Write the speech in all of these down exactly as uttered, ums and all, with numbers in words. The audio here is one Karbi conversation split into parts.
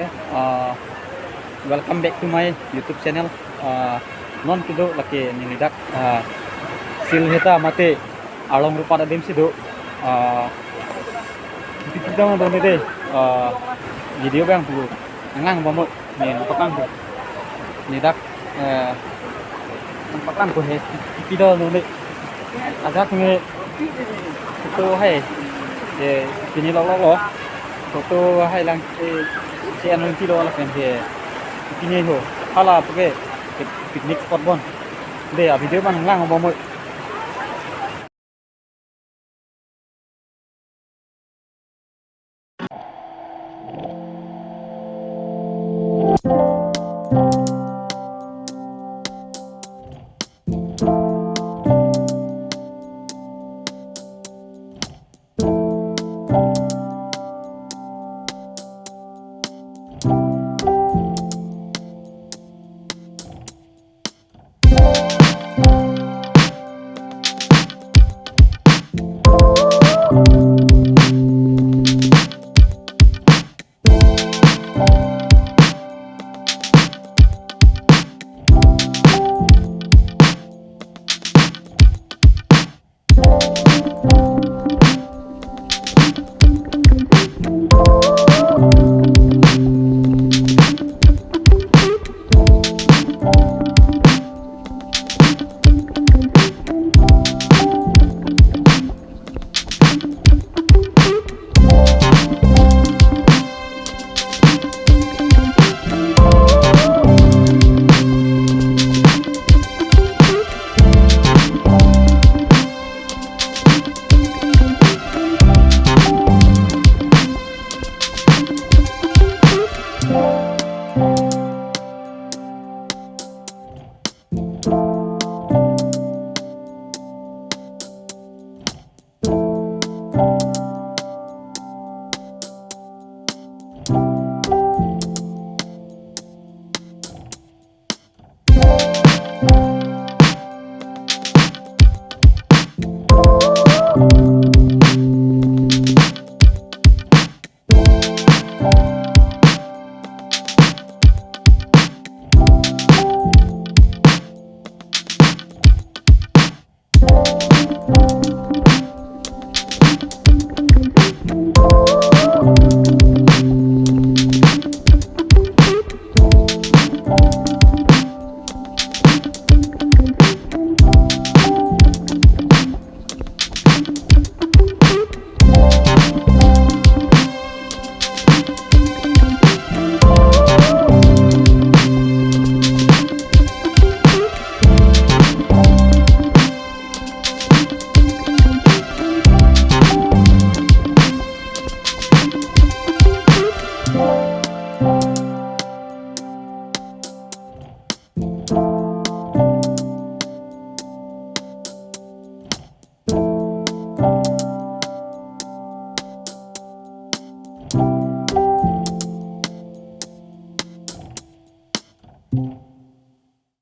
Uh, welcome back to my YouTube channel. Uh, non kedo lake neli dak, uh, Silheta mate Arlong Rupat adim si do. Uh, pi pi dong dong de. Uh, video bang pu nanglang bom mo, ne nangpaklang pu. Ne dak, eh, nangpaklang pu he, pi pi dong dong de. Ajak ne photo hai, eh, pini lo lo lo. Photo hai lang, eh, si anong pilo lapen he. Pini ho, hala puke, eh, picnic spot bon. De, a video bang nanglang bom mo.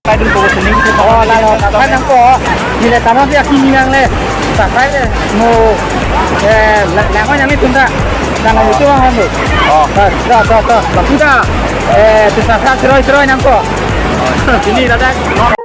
Kaidun ko sini. Oh, la, la, la, la, nangkok. Neli tano dia kini nang le. Sakai le, mo, eh, la, la, nang ni tunda. Nang itu ang anu. Oh. Sa, sa, sa, sa. Tunda. Eh, tu sa, sa, seroi, seroi nangkok. Sini, dadah.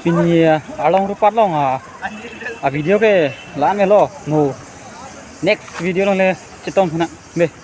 Pini, ah, arlong rupat long, ah, a video ke la-an lo mo. Next video along le chetong nang be.